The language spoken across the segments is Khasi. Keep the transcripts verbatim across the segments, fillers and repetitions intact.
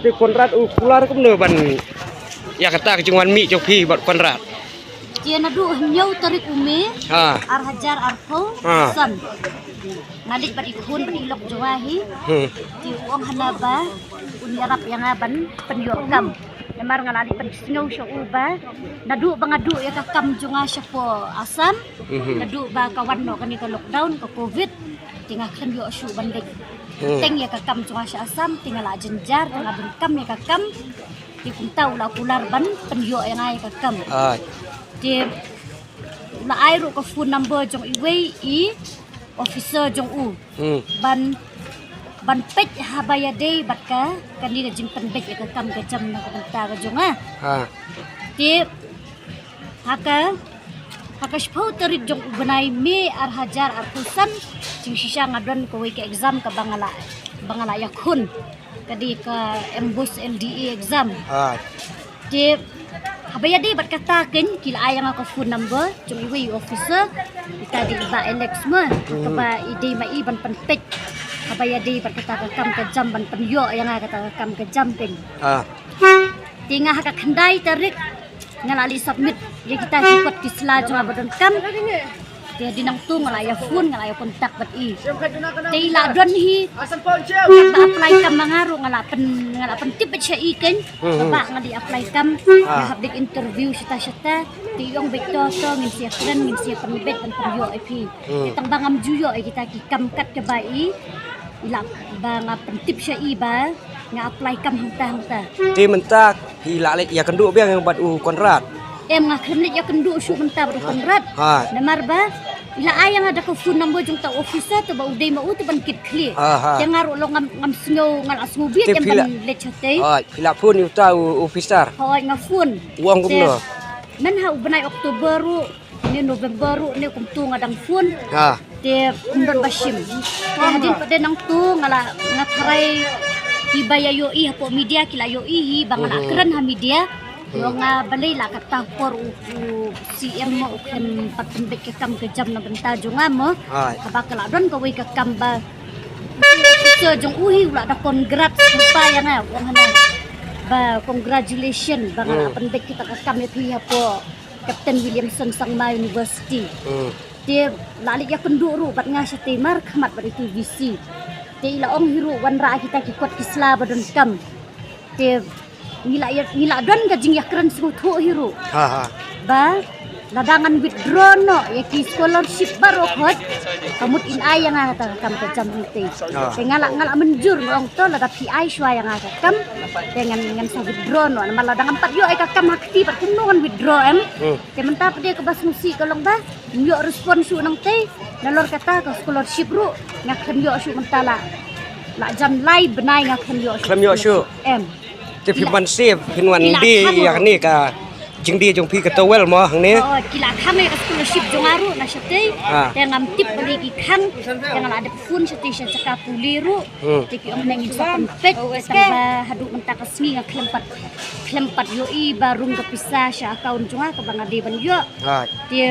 Te Conrad u kular kumno ban ïa kata ka jingwan mih jong phi bad Conrad? Te naduh hynñiew tarik u May, ha, ar hajar arphew san. Nga leit bad i khun bad i lok jong nga hi. Hmm. Te u ong hana ba un ïarap ïa nga ban pynïoh kam. Namar nga la leit pynsngew sha u ba naduh ba nga duh ïa ka kam jong nga shapoh Assam. Mhm. Naduh ba ka wan noh kane ka lockdown ka covid. Te nga khlem ïoh shuh ban leit. Hmm. Teng ïa ka kam jong nga sha Assam, te nga la jynjar, te nga donkam ïa ka kam. Te kumta u la kular ban pynïoh ïa nga ïa ka kam. Ah. Te u la ai ruh ka phone number jong iwei i officer jong u. Hmm. Ban, ban peit haba ïadei bad ka, kane ka jingpynbeit ïa ka kam ka jam na ka bynta ka jong nga. Ah. Te ha ka, ha ka shiphew tarik jong u bnai May ar hajar arphew san, jingshisha nga don kawei ka exam kaba nga la, ba nga la ïakhun. Ka dei ka MBOSE LDA exam. Ah. Te haba ïadei bad kata kein ki la ai ïa nga ka phone number jong iwei i officer. Ita dei i Bah Alex ma, hmm, kaba i dei ma i ban pynpeit haba ïadei bad kata ka kam ka jam, ban pynïoh ïa nga kata ka kam ka jam kein. Ah. Te nga ha ka khyndai tarik nga la leit submit ïa kita ki kot ki sla jong nga ba donkam. Te hadien nangto nga la ïa phone, nga la ïa contact bad i. Te i la don hi, kaba apply kam ma nga ruh nga la pyn, nga la pyntip beit sha i kein. Hmm, hmm. Kaba nga dei apply kam, ah, nga hap dei interview shata shata. Te i ong beit to to ngin sa ïakren, ngin sa ïa pynbeit ban pynïoh ïa phi. Hmm. Te tang ba ngam ju ïoh ïa kita ki kam kat kaba i, i la ba nga pyntip sha i ba nga apply kam hangta hangta. Te mynta phi la leit ïakynduh biang bad u Conrad? Em, nga khlem leit ïakynduh shuh mynta bad u Conrad. Ha. Namar ba i la ai ïa nga da ka phone number jong uta u officer, te ba u dei ma u te ban kit khlieh. Ha, ha. Te nga ruh long ngam, ngam sngew, nga la sngewbha te em phi ban la leit shatei. Ha, phi la phone ïa uta u officer? Hooid, nga phone. U ong kumno? Te mynha u bnai October ruh ne November ruh ne kumto nga dang phone. Ha. Te ym don ba shim. Te hadien pat de nangto nga la, nga tharai kiba ïa ïohi hapoh media ki la ïohi hi ba nga la, mhm, kren ha media. Hmm. Ïa nga balei la katta por u, u CM mo u khlem pat pynbeit ka kam ka jam na bynta jong nga mo. Hai. Kaba ka la don kawei ka kam ba officer jong u hi u la da congrats lypa ïa nga, u ong hana ba congratulation ba nga la, hmm, pynbeit kita ka kam ïa phi hapoh Captain Williamson Sangma University. Hmm. Te la leit ïakynduh ruh bad nga shatei markhmat bad i T V C. Te i la ong hi ruh wanrah kita ki kot ki sla ba donkam. Te ngi la ïa, ngi la don ka jingïakren sngewthuh hi ruh. Ha, ha. Ba lada ngan withdraw noh ïa ki scholarship baroh khoit, ka mut in ai ïa nga kata ka kam ka jam hangtei. Ha. Te nga la, nga la mynjur, nga ong to lada phi ai shuwa ïa nga ka kam, te ngan, ngan sa withdraw noh. Namar lada ngam pat ïoh ïa ka kam ha kti pat kumno ngan withdraw em. Hmm. Te mynta pat de kaba sngewsih ka long ba ym ïoh response shuh nangtei. Nalor kata ka scholarship ruh nga khlem ïoh shuh mynta la, la jan lai bnai nga khlem ïoh shuh. Khlem ïoh shuh. Em. Te phi ban save, phin wan die ïa kane ka jingdie jong phi ka towel mo hangne. Oh, ki la khang ïa ka scholarship jong nga ruh na shatei. Ah. Te ngam tip balei ki khang. Te nga la dep phone shatei sha jaka pule ruh. Hmm. Te ki ong nang in sa pynpeit, tang ba haduh mynta ka sngi nga khlem pat, khlem pat ïohi ba rung ka pisa sha account jong nga kaba nga dei ban ïoh. Right. Te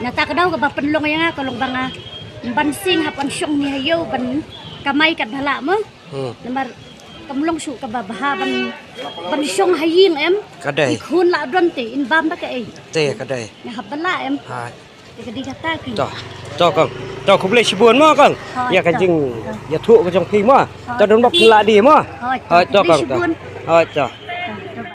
na kata ka daw kaba pynlong ïa nga ka long ba nga ban sing hap ban shong ni ha ïew ban kamai katba lah mo. Hmm. Namar kam long shuh kaba bha ban, ban shong ha ïing em. Ka dei. I khun la don te in bam ba kaei. Te ka dei. Nga hap ba lah em. Hai. Te ka dei kata ki. To. To kong. To khublei shibun mo kong. Hoi, ïa ka to. Jing, to. Ïathuh ka jong phi mo. Hoi. To don bok la di mo. Hoi, to. Hoi, to kong to. Khublei shibun. Hoi, to.